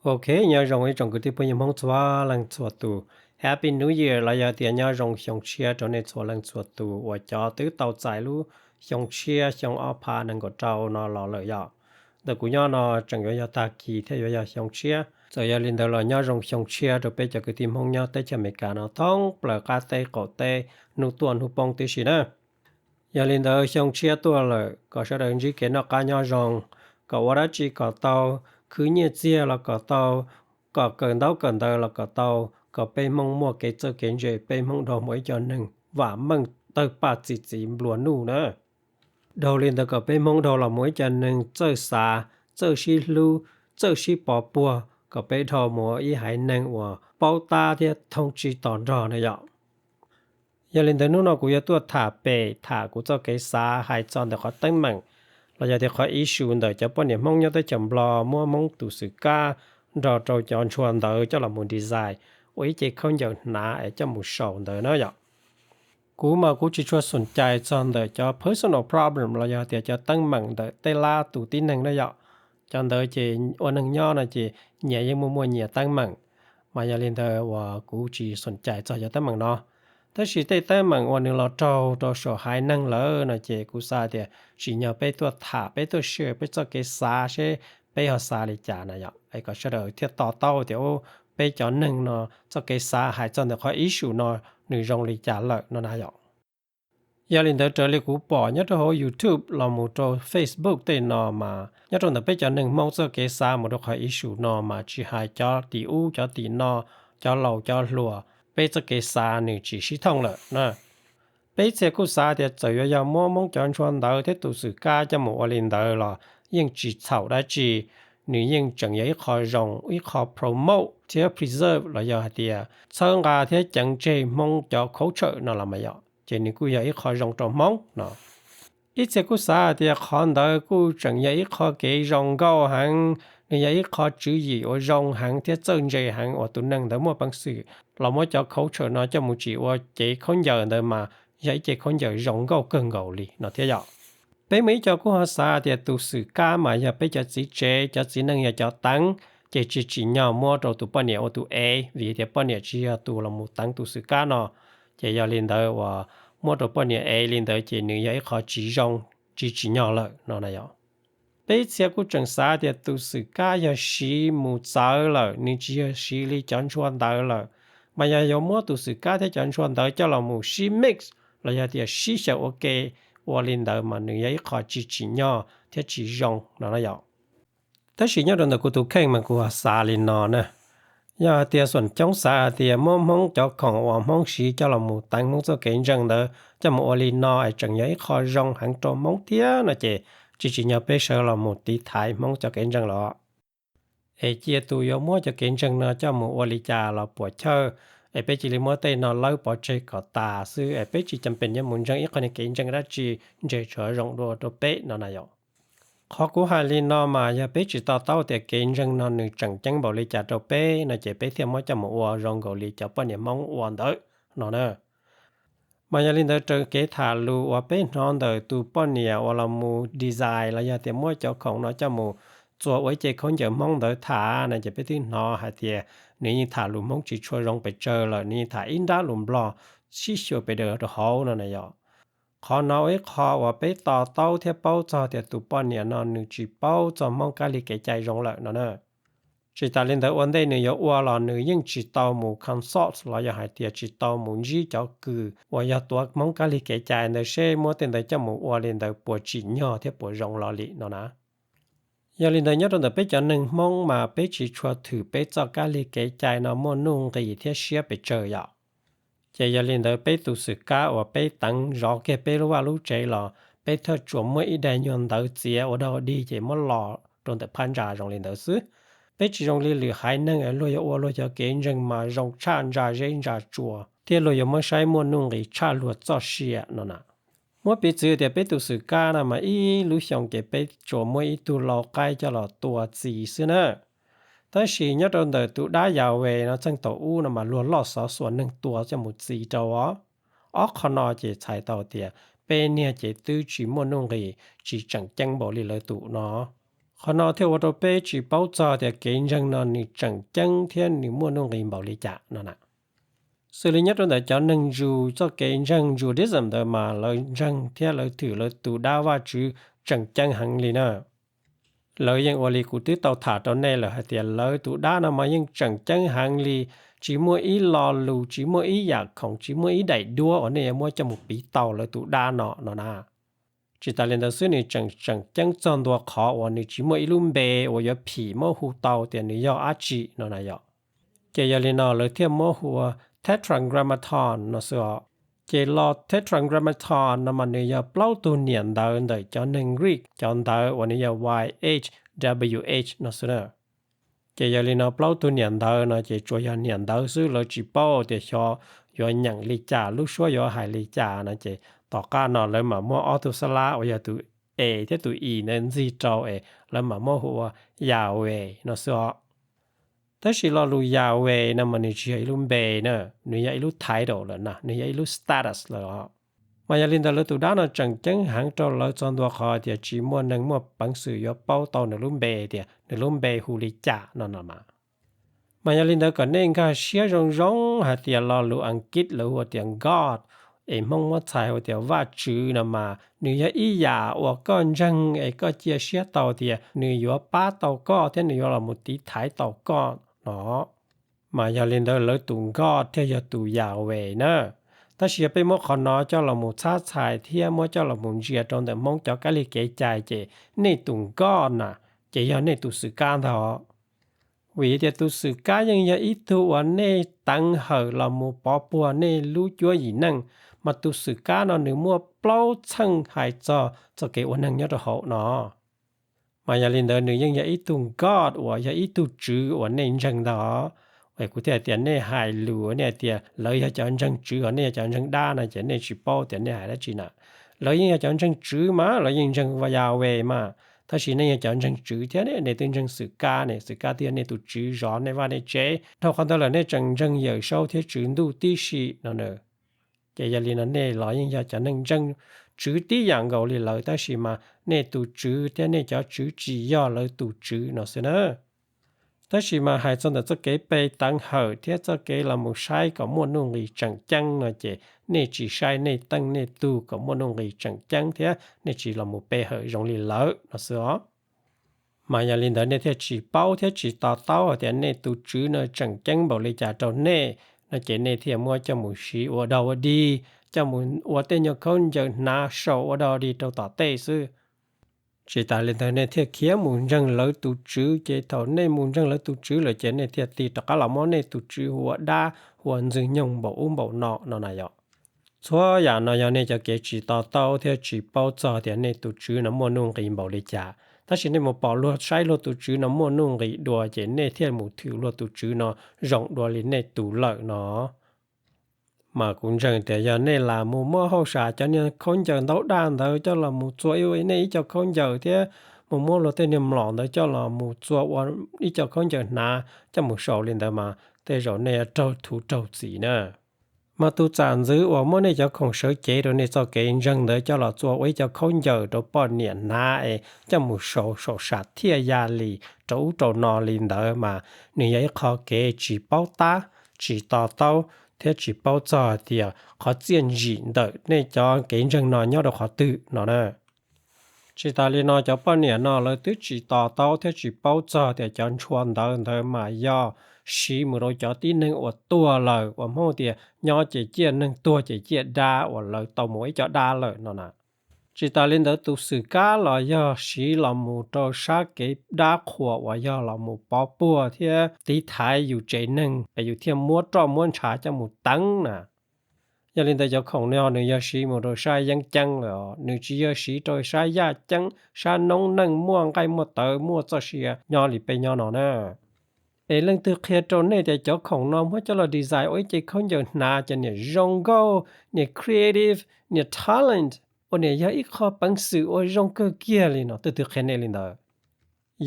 Ok, nyob zoo ib tsoom kwv tij phooj ywg Hmoob txhua leej txhua tus. Happy New Year los yog tias nyob zoo xyoo tshiab rau nej txhua leej txhua tus uas cov twb tau txais lub xyoo tshiab xyoo ob phav nees nkaum rau no los lawm yom. Ntawm kuv nyob no tseem yuav yog tag kis thiab yuav yog xyoo tshiab. Txawm yog li ntawd los nyob zoo xyoo tshiab rau peb cov kwv tij Hmoob nyob teb chaws Amelikas no thoob plaws qab teb qaum teb, hnub tuaj hnub poob tib si na. Yog li ntawd xyoo tshiab tuaj lawm, kom sawv daws ntsib kev noj qab nyob zoo, kom ua dab tsi kom tau, khwv nyiaj txiag los kom tau, kom kawm ntaub kawm ntawv los kom tau, kom peb Hmoob muaj kev txawj kev ntse, peb Hmoob dhau mus ib co neeg vam meej tawg paj txi txiv nplua nuj na. Dhau li ntawd kom peb Hmoob dhau los mus ib co neeg txawj xav, txawj sib hlub, txawj sib pov puag, kom peb dhau mus ib haiv neeg uas paub tab thiab thoob tsib to nrog na yom. Yog li ntawd hnub no kuv yuav tuaj tham pem tham kuv txoj kev xav hais txog ntawm qhov teeb meem los yog tias qhov issue ntawm cov poj niam Hmoob nyob teb chaws Nplog muab Hmoob tus xwm kab nrog rau cov ntshua ntawv coj los mus design ua ib ce khaub ncaws hnav es coj mus sau ntawd na yom. Kuv mas kuv tsis tshua xom cais txog ntawm cov personal problem los yog tias cov teeb meem ntawm tej lab tus tib neeg na yom. Cov ntawd ces ua neeg nyob no ces nyias yeej muaj muaj nyias teeb meem, mas yog li ntawd uas kuv tsis xom cais txog cov teeb meem no. Tab sis tej teeb meem uas nws los raug rau saum haiv neeg lawm no ces kuv xav tias tsim nyog peb tuaj tham, peb tuaj share peb txoj kev xav seb peb ho xav li cas na yom, es kom sawv daws thiaj to taub tias peb cov neeg no txoj kev xav hais txog ntawm qhov issue no nws zoo li cas lawm no na yom. Yog li ntawd raws li kuv pom nyob rau hauv YouTube los mus rau Facebook tej no mas nyob rau ntawm peb cov neeg Hmoob txoj kev xav mus rau qhov issue no mas tsis hais cov tim ub cov tim no, cov laus cov hluas, peb txoj kev xav nws tsis sib thooj lawm na. Peb txhia kuj xav tias txawm yuav yog muab Hmoob cov ntshua ntawv thiab tus xwm kab coj mus ua li ntawd los yeej tsis txhaum dab tsi, nws yeej tseem yog ib qho zoo, ib qho promote thiab preserve los yog hais tias txhawb nqa thiab ceev tseg Hmoob cov culture no los mas yom, ces nws kuj yog ib qho zoo rau Hmoob no. Ib txhia kuj xav hais tias qhov ntawd kuj tseem yog ib qho kev zoo nkauj heev, nws yog ib qho tswv yim uas zoo heev thiab txawj ntse heev uas tus neeg ntawd muaj peev xwm los muab cov culture no coj mus tsim ua cev khaub ncaws ntawd mas yog ib ce khaub ncaws zoo nkauj kawg nkaus li no thiab yom. Peb muaj ib co kuj ho xav tias tus xwm kab mas yog peb cov txiv tsev, cov txiv neej yog cov teev, ces tsis tsim nyog muab rau tus poj niam ua tus ev, vim tias poj niam tsis yog tus los mus teev tus xwm kab no. Ces yog li ntawd uas muab rau poj niam ev li ntawd ces nws yog ib qho tsis zoo, tsis tsim nyog lawm no na yom. Peb txhia kuj tseem xav tias tus xwm kab yog siv mus txawv lawm, nws tsis yog siv li cov ntshua ntawv lawm, mas yog yuav muab tus xwm kab thiab cov ntshua ntawv coj los mus sib mix los yog tias sib xyaw ua ke, ua li ntawd mas nws yog ib qho tsis tsim nyog thiab tsis zoo no na yom. Tab sis nyob rau ntawm kuv tus kheej mas kuv ho xav li no na. Yog hais tias xoom coob xav hais tias muab Hmoob cov khoom uas Hmoob siv coj los mus teev Hmoob txoj kev ntseeg ntawd coj mus ua li no es tseem yog ib qho zoo heev rau Hmoob thiab no ces tsis tsim nyog peb sawv los mus tiv thaiv Hmoob cov kev ntseeg los. Es cia tus yuav muab cov kev ntseeg no coj mus ua li cas los puam chawj, es peb cia li muab tej no lawb pov tseg kom tas xwb es peb tsis cam pem yuav mus ntseeg ib qho niag kev ntseeg dab tsi ntse tshuav zoo dua rau peb no na yom. Qhov kuv hais li no mas yog peb tsis to taub tias kev ntseeg no nws tseem ceeb npaum li cas rau peb no ces peb thiaj muab coj mus ua zoo nkaus li cov poj niam Hmoob ua ntawd no na. Mas yog li ntawd raws kev tham lus uas peb hnov ntawm tus poj niam uas los mus design los yog tias muab cov khoom no coj mus txua ua ib ce khaub ncaws Hmoob ntawd tham no ces peb twb hnov hais tias nws yeej tham lus Hmoob tsis tshua zoo pes tsawg lawm, nws yeej tham ib nrab lus Nplog sib xyuas pes daws rau hauv no na yom. Qhov no ua ib qho uas peb to taub thiab paub txog tias tus poj niam no nws tsis paub txog Hmoob kab lig kev cai zoo lawm no na. Tsis tas li ntawd ua ntej nws yuav ua los nws yeej tsis tau mus consult los yog hais tias tsis tau mus ntsib cov kws uas yog tuav Hmoob kab lig kev cai ntawd seb muab tej ntawd coj mus ua li ntawd puas tsim nyog thiab puas zoo los li no na. Yog li ntawd nyob rau ntawm peb cov neeg Hmoob mas peb tsis tshua thwm peb txoj kab lig kev cai no muaj nuj nqis thiab siab pes tsawg yom. Ces yog li ntawd peb tus xwm kab uas peb teev zov kiag peb lub vaj lub tsev los peb thiaj tsuas muaj ib daim nyuag ntawv txiav ua dog dig ces muab los rau ntawm phab ntsa zoo li ntawd xwb. Peb tsis zoo li lwm haiv neeg luag yuav ua luag cov kev ntseeg mas zoo tshaj ntsa zeb ntsa tsua thiab luag yuav muab saib muaj nuj nqis tshaj luag txoj sia no na. Muab piv txwv tias peb tus xwm kab no mas ib lub xyoo ces peb tsuas muab ib tug lau qaib coj los tua txi xwb na. Tab sis nyob rau ntawm tus dab Yahweh no txheej thaum ub no mas luag loj xov xuas neeg tua coj mus txi rau os. Ob qho no ces txhais tau tias peb niag ces twb tsis muaj nuj nqis, tsis tseem ceeb npaum li lawv tus no. Qhov no thiaj ua rau peb tsis paub txog tias kev ntseeg no nws tseem ceeb thiab nws muaj nuj nqis npaum li cas no na. Xws li nyob rau ntawm cov neeg Jew txoj kev ntseeg Judaism ntawd mas lawv ntseeg thiab lawv twm lawv tus dab Vajtswv tseem ceeb heev li na. Lawv yeej ua li kuv twb tau tham rau nej lawm hais tias lawv tus dab no mas yeej tseem ceeb heev li, tsis muaj ib lo lus, tsis muaj ib yam khoom, tsis muaj ib daim duab uas nej yuav muab coj mus piv tau lawv tus dab no no na. Tsis tas li ntawd xwb, nws tseem tseem ceeb txog ntua qhov uas nws tsis muaj ib lub npe uas yuav phim muab hu tau tias nws yog dab tsi no na yom. Ces yog li no lawv thiaj muab hu ua Tetragrammaton no xwb os. Ces lo Tetragrammaton no mas nws yog plaub tug niam ntawv ntawm cov neeg Greek cov ntawv uas nws yog Y H W H no xwb na. Ces yog li no plaub tug niam ntawv no ces tsuas yog niam ntawv xwb, lawv tsis paub tias xyov yuav nyeem li cas, lub suab yuav hais li cas no ces tom qab no lawv mam muab ob tug xab lab uas yog tus A thiab tus I ntawd ntxig rau es lawv mam muab hu ua Yahweh no xwb os. Tab sis lo lus Yahweh no mas nws tsis yog ib lub npe na, nws yog ib lub title lawm na, nws yog ib lub status lawm os. Mas yog li ntawd lawv tus dab no tseem ceeb heev rau lawv txog ntua qhov tias tsis muaj neeg muaj peev xwm yuav paub tau nws lub npe tias nws lub npe hu li cas no no mas. Mas yog li ntawd kom nej nkag siab zoo zoo hais tias lo lus Askiv lawv hu ua tias God, es Hmoob muab txhais hu tias Vajtswv no mas nws yog ib yam uas koj ntseeg es koj cia siab tau tias nws yuav pab tau koj thiab nws yuav los mus tiv thaiv tau koj no. Mas yog li ntawd lawv tus God thiaj yog tus Yahweh na. Tab sis yog peb muab qhov no coj los mus txhab txhais thiab muab coj los mus ntsia rau ntawm Hmoob cov kab lig kev cai ces nej tus God na ces yog nej tus xwm kab ntag. Vim tias tus xwm kab yeej yog ib tug uas nej teev hawm los mus pov puag nej lub cuab yim neej, mas tus xwm kab no nws muaj plaub txheej hais txog txoj kev ua neeg nyob rau hauv no. Mas yog li ntawd nws yeej yog ib tug God uas yog ib tug tswv uas nej ntseeg ntag. Es kuv thiaj hais tias nej hais lus nej hais tias lawv yog cov ntseeg tswv hos nej yog cov ntseeg dab no ces nej tsis paub tias nej hais dab tsi na. Lawv yeej yog cov ntseeg tswv mas lawv yeej ntseeg Yahweh mas, tab sis nej yog cov ntseeg tswv thiab nej twb ntseeg xwm kab ne, xwm kab twb yog nej tus tswv zov nej vaj nej tsev. Dhau qhov ntawd lawm nej tseem ntseeg Yawm Saub thiab Tswv Ntuj tib si no na. Ces yog li no nej los yeej yog cov neeg ntseeg tswv tib yam nkaus li lawv, tab sis mas nej tus tswv thiab nej cov tswv tsis yog lawv tus tswv no xwb na. Tab sis mas hais txog ntawm txoj kev pe teev hawm thiab txoj kev los mus saib kom muaj nuj nqis tseem ceeb no ces nej tsis saib nej teej nej tug kom muaj nuj nqis tseem ceeb thiab nej tsis los mus pe hawm zoo li lawv no xwb os. Mas yog li ntawd nej thiaj tsis paub thiab tsis to taub hais tias nej tus tswv no tseem ceeb npaum li cas rau nej no ces nej thiaj muab coj mus siv ua dog ua dig, coj mus ua tej nyuag khaub ncaws hnav saum ua dog dig rau tom tej xwb. Tsis tas li ntawd nej thiaj khiav mus ntseeg lawv tus tswv, ces thaum nej mus ntseeg lawv tus tswv lawm ces nej thiaj tig rov qab los muab nej tus tswv hu ua dab hu ua ntxwg nyoog npaum ub npaum no no na yom. Txhua yam no yog nej cov kev tsis to taub thiab tsis paub txog tias nej tus tswv no muaj nuj nqis npaum li cas. Tab sis nej mus pom luag saib luag tus tswv no muaj nuj nqis dua ces nej thiaj mus thwm luag tus tswv no zoo dua li nej tus lawm no. Mas kuv ntseeg tias yog nej lam mus muab hauj sam cov niag khaub ncaws ntaub daj ntawd coj los mus txua ib nej ib co khaub ncaws thiab mus muab luag tej niag mlom ntawd coj los mus txua ua ib co khaub ncaws hnav coj mus saum li ntawd mas tej zaum nej yuav raug thuv raug txim na. Mas tus txam ntxwv uas muab nej cov khoom sawv cev rau nej txoj kev ntseeg ntawd coj los txua ua ib co khaub ncaws rau poj niam hnav es coj mus saum saum sam thiaj ya li rau ub rau no li ntawd mas nws yog ib qho kev tsis paub tab, tsis to taub thiab tsis paub txog hais tias qhov txiaj ntsim ntawm nej cov kev ntseeg no nyob rau qhov twg no na. Tsis tas li no cov poj niam no lawv twb tsis to taub thiab tsis paub txog tias cov ntshua ntawv ntawd mas yog siv mus rau cov tib neeg uas tuag lawm uas Hmoob tias nyob ces ciaj neeg, tuag ces ciaj dab, uas lawv tau mus ib co dab lawm no na. Tsis tas li ntawd tus xwm kab los yog siv los mus rau sab kev dab qhuas uas yog los mus pov puag thiab tiv thaiv yus tsev neeg es yus thiaj muab roj muab ntshav coj mus teev na. Yog li ntawd cov khoom no nws yog siv mus rau sab yeeb ceeb lawm os, nws tsis yog siv rau sab yaj ceeb, sab noob neej muaj nqaij muaj tawv muaj txoj sia nyob li peb nyob no na. Es leej twg qhia rau nej tias cov khoom no muab coj los design ua ib ce khaub ncaws hnav ces niam zoo nkauj, niam creative, niam talent, ua niam yog ib qho peev xwm ua zoo kawg kiag li no? Twg twg qhia nej li ntawd?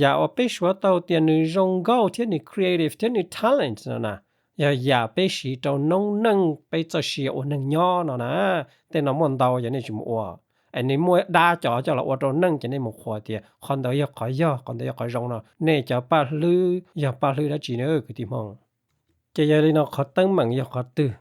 Yam uas peb suav tau tias nws zoo nkauj thiab nws creative thiab nws talent no na, yog yam peb siv rau noob neej peb txoj sia ua neeg nyob no na. Tej no muaj ntau, yog nej tsis mus ua, es nej muab dab cov coj los ua rau neej ces nej mus qhuas tias qhov ntawd yog qhov yog, qhov ntawd yog qhov zoo no, nej cov paj hlwb yog paj hlwb dab tsi na kwv tij Hmoob? Ces yog li no qhov teeb meem yog qhov twg?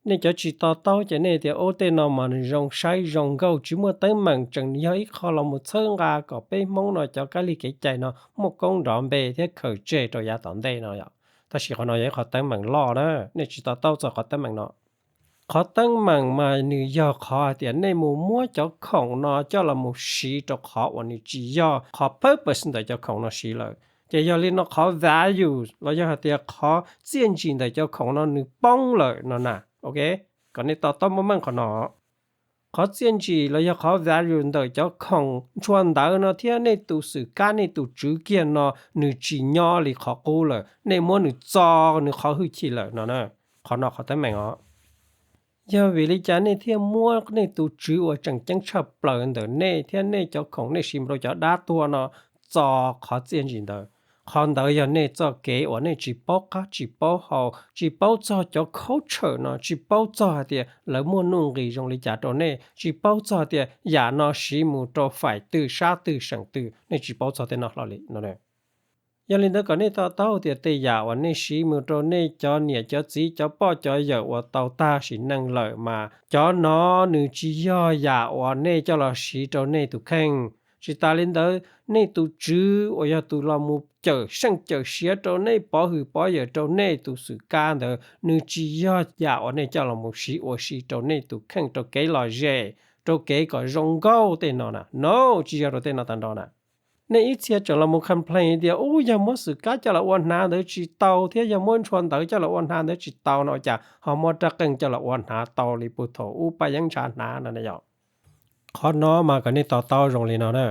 Nej cov tsis to taub ces nej tias ub tej no mas nws zoo saib zoo nkauj tsis muaj teeb meem, tseem yog ib qho los mus txhawb nqa kom peb Hmoob no cov kab li kev cai no muaj koob nrov npe thiab khaws tseg rau yav tom ntej no yom. Tab sis qhov no yog ib qho teeb meem loj na, nej tsis to taub txog qhov teeb meem no. Qhov teeb meem mas nws yog qhov hais tias nej mus muab cov khoom no coj los mus siv rau qhov uas nws tsis yog qhov purpose ntawm cov khoom no siv lawm. Ces yog li no qhov values los yog hais tias qhov txiaj ntsim ntawm cov khoom no nws poob lawm no na. Ok, kom nej to taub meej meej qhov no. Qhov txiaj ntsim los yog qhov value ntawm cov khoom ntshua ntawv no thiab nej tus xwm kab nej tus tswv kiag no nws tsis nyob li qhov qub lawm, nej muab nws txo nws qhov hwj chim lawm no na. Qhov no qhov teeb meem os. Yog vim li cas nej thiaj muab nej tus tswv uas tseem ceeb tshaj plaws ntawm nej thiab nej cov khoom nej siv mus rau cov dab tuag no txo qhov txiaj ntsim ntawd? Qhov ntawd yog nej txoj kev uas nej tsis paub qab tsis paub hau, tsis paub txog cov culture no, tsis paub txog hais tias lawv muaj nuj nqis zoo li cas rau nej, tsis paub txog tias yam no siv mus rau faim twg sab twg seem twg, nej tsis paub txog tej no hlo li no. Yog li ntawd kom nej to taub tias tej yam uas nej siv mus rau nej cov niam cov txiv cov poj cov yawm uas tau tag sim neej lawm mas cov no nws tsis yog yam uas nej coj los siv rau nej tus kheej. Tsis tas li ntawd, nej tus tswv uas yog tus los mus cawm seej cawm siav rau nej, pov hwm pov yawm rau nej tus xwm kab ntawd, nws tsis yog yam uas nej coj los mus siv ua si rau nej tus kheej, rau kev lom zem, rau kev kom zoo nkauj tej no na. No, tsis yog rau tej no tag nrho na. Nej ib txhia tseem los mus complain tias ub yog muab xwm kab coj los ua hnav ntawd tsis tau thiab yog muab ntshua ntawv coj los ua hnav ntawd tsis tau no ua cas ho muab rab qeej coj los ua hnav tau li puag thaum ub Paj Yeeb ntshav hnav no ne yom? Qhov no mas kom nej to taub zoo li no na.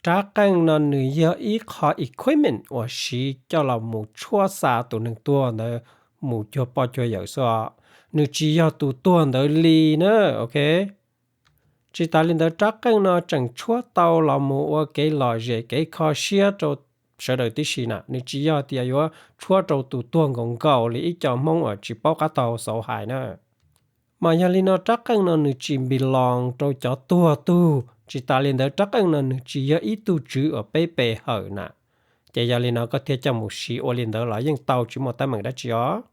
Rab qeej no nws yog ib qho equipment uas siv coj los mus tshuab xa tus neeg tuag ntawd mus cuag poj cuag yawm xwb os. Nws tsis yog tus tuag ntawd li na, ok. Tsis tas li ntawd rab qeej no tseem tshuab tau los mus ua kev lom zem kev kho siab rau sawv daws tib si na, nws tsis yog tias yuav tshuab rau tus tuag nkaus nkaus li ib co Hmoob uas tsis paub qab tau xauv hais na. Mas yog li no rab qeej no nws tsis belong rau cov tuag tug, tsis tas li ntawd rab qeej no nws tsis yog ib tug tswv uas peb pe hawm na. Ces yog li no koj thiaj coj mus siv ua li ntawd los yeej tau tsis muaj teeb meem dab tsi os.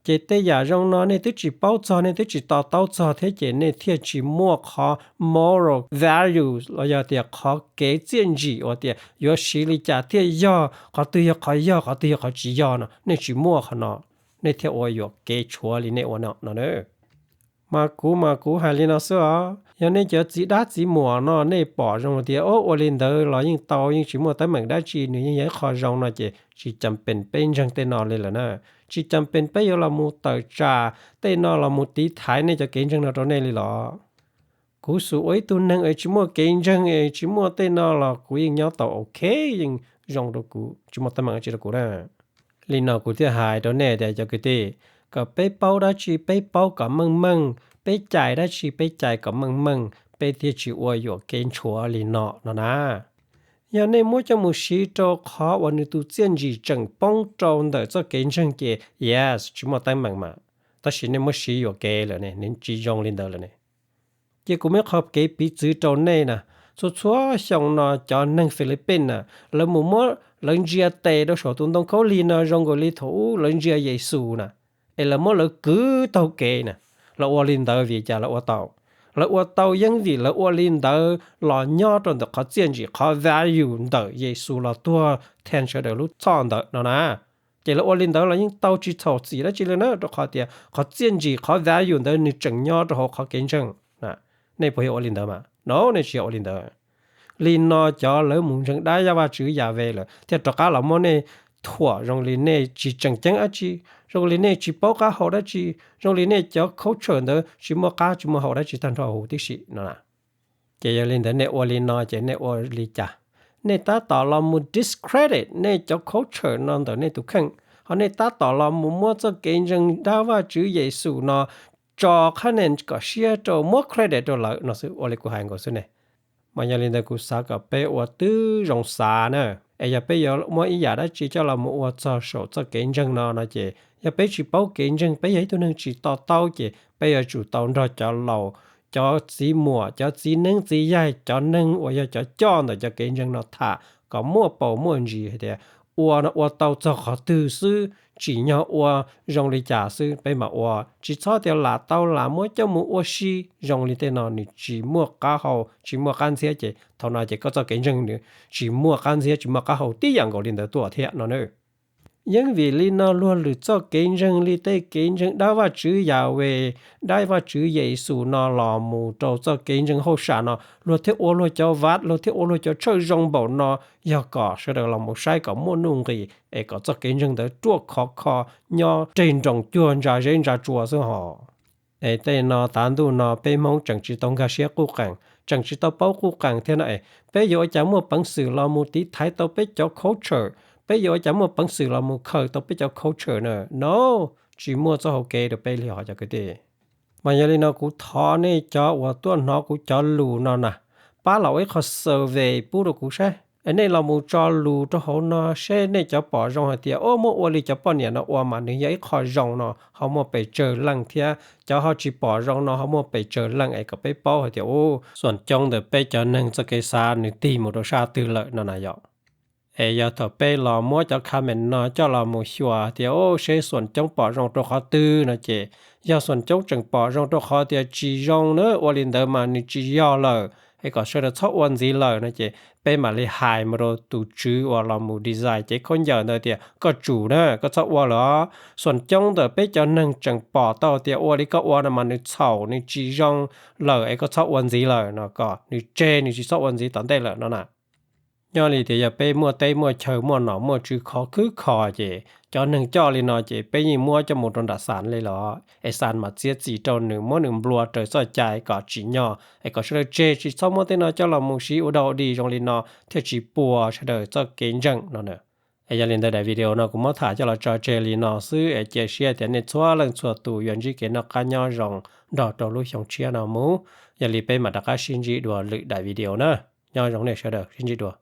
Ces tej yam zoo no nej twb tsis paub txog, nej twb tsis to taub txog thiab ces nej thiaj tsis muaj qhov moral values los yog tias qhov kev txiaj ntsim uas tias yuav siv li cas thiaj yog, qhov twg yog qhov yog, qhov twg yog qhov tsis yog no, nej tsis muaj qhov no, nej thiaj ua yuam kev tshuav li nej ua no no. Mas kuv mas kuv hais li no xwb os, yog nej cov txiv dab txiv muam no nej pom zoo tias ua li ntawd los yeej tau, yeej tsis muaj teeb meem dab tsi, nws yeej yog ib qho zoo no ces tsis cam pes peb ntseeg tej no li lawm na. Tsis cam pes peb yuav los mus tawm tsam tej no los mus tiv thaiv nej cov kev ntseeg no rau nej li los. Kuv xub ua ib tug neeg es tsis muaj kev ntseeg es tsis muaj tej no los kuv yeej nyob tau ok, yeej zoo rau kuv, tsis muaj teeb meem dab tsi rau kuv na. Li no kuv thiaj hais rau nej tias cov kwv tij, kom peb paub dab tsi peb paub kom meej meej, peb cais dab tsi peb cais kom meej meej, peb thiaj tsis ua yuam kev ntshuav li no no na. Yog nej muab coj mus siv rau qhov uas nws tus txiaj ntsim tseem poob rau ntawm txoj kev ntseeg ces yes, tsis muaj teeb meem mas. Tab sis nej muab siv yuam kev lawm ne, nws tsis zoo li ntawd lawm ne. Ces kuv muaj qhov kev piv txwv rau nej na, txhua txhua xyoo no cov neeg Philippines na, lawv mus muab lawv ntsia tes rau saum tus ntoo khaub lig no zoo nkaus li thaum ub lawv ntsia Yexus na, es lawv muab lawv kwv taug kev na. Lawv ua li ntawd vim cas lawv ua tau? Lawv ua tau yeej vim lawv ua li ntawd los nyob rau ntawm qhov txiaj ntsim qhov value ntawm Yexus los tuag theej sawv daws lub txhoj ntawd no na. Ces lawv ua li ntawd los yeej tau tsis txhaum txim dab tsi li na, rau qhov tias qhov txiaj ntsim qhov value ntawd nws tseem nyob rau hauv qhov kev ntseeg. Nej puas yog ua li ntawd mas? No, nej tsis yog ua li ntawd. Li no cov lawv mus ntseeg dab yaj Vajtswv Yahweh lawm thiaj rov qab los muab nej thuam zoo li nej tsis tseem ceeb dab tsi, zoo li nej tsis paub qab hau dab tsi, zoo li nej cov culture ntawd tsis muaj qab tsis muaj hau dab tsi tag nrho huv tib si no. Ces yog li ntawd nej ua li no ces nej ua li cas? Nej tab tom los mus discredit nej cov culture no ntawm nej tus kheej, ho nej tab tom los mus muab txoj kev ntseeg dab Vajtswv Yexus no tso qhab nen kom siab rau muab credit rau lawv no xwb, ua li kuv hais nkaus xwb ne. Mas yog li ntawd kuv xav kom peb ua tib zoo xav na, es yog peb yuav muab ib yam dab tsi coj los mus ua txog saum txoj kev ntseeg no no ces yog peb tsis paub kev ntseeg, peb yog ib tug neeg tsis to taub ces peb yuav tsum tau nrog cov laus cov txiv muam, cov txiv neeb txiv yaig, cov neeg uas yog cov coj ntawm cov kev ntseeg no tham kom muaj paus muaj ntsis hais tias ua no ua tau txog qhov twg xwb, tsim nyog ua zoo li cas xwb peb mam ua, tsis txhob tias lam tau lam muab coj mus ua si. Zoo li tej no nws tsis muaj qab hau tsis muaj qab ntxhiab ces thaum no ces koj txoj kev ntseeg nws tsis muaj qab ntxhiab tsis muaj qab hau tib yam nkaus li ntawd tuaj thiab no na. Yeej vim li no luag lwm txoj kev ntseeg li tej kev ntseeg dab Vajtswv Yahweh, dab Vajtswv Yexus no los mus rau txoj kev ntseeg hauj sam no luag thiaj ua luag cov vaj, luag thiaj ua luag cov tshawj zoo npaum no, yog kom sawv daws los mus saib kom muaj nuj nqis es kom txoj kev ntseeg ntawd ruaj khov kho nyob reg nroos cuag ntsa zeb ntsa tsua xwb hos. Es tej no tav ntuj no peb Hmoob tseem tsis tau nkag siab quj qees, tseem tsis tau paub quj qees thiab no es peb yuav ua cas muaj peev xwm los mus tiv thaiv tau peb cov culture? Peb yuav ua cas muaj peev xwm los mus khaws tau peb cov culture na? No, tsis muaj txoj hau kev rau peb li hos cov kwv tij. Mas yog li no kuv thov nej cov uas tuaj hnov kuv cov lus no na, pab los ua ib qho survey pub rau kuv saib. Es nej los mus tso lus rau hauv no seb nej cov pom zoo hais tias, o, muab ua li cov poj niam no ua mas nws yog ib qho zoo no ho muaj pes tsawg leej thiab, cov ho tsis pom zoo no ho muaj pes tsawg leej es kom peb paub hais tias, u, xuam coob ntawm peb cov neeg txoj kev xav nws tig mus rau sab twg lawm no na yom. Es yog thaum peb los muab cov comment no coj los mus xyuas tias, u, seb xuam coob pom zoo rau qhov twg no ces, yog xuam coob tseem pom zoo rau qhov tias tsis zoo na, ua li ntawd mas nws tsis yog lawm es kom sawv daws txhob ua ntxiv lawm no ces peb mam li hais mus rau tus tswv uas los mus design cev khaub ncaws ntawd tias, koj tsum na, koj txhob ua lawm os. Xuam coob ntawm peb cov neeg tseem pom tau tias ua li koj ua no mas nws txhaum nws tsis zoo lawm es koj txhob ua ntxiv lawm no, kom nws tseg nws tsis txhob ua ntxiv tom ntej lawm no na. Nyob li tias yog peb muaj teb muaj chaw muaj nom muaj tswv khov khwb kho ces cov neeg coj li no ces peb yeej muab coj mus rau nram xas li los es xas mam txiav txim rau nws, muab nws nplua raws txoj cai kom tsim nyog es kom sawv daws tseg tsis txhob muab tej no coj los mus siv ua dog ua dig zoo li no thiaj tsis puas sawv daws txoj kev ntseeg no na. Es yog li ntawd daim video no kuv muab tham coj los tso tseg li no xwb es cia siab tias nej txhua leej txhua tus yuav ntsib kev noj qab nyob zoo nrog rau lub xyoo tshiab no mus. Yog li peb mam rov qab sib ntsib dua lwm daim video na. Nyob zoo nej sawv daws, sib ntsib dua.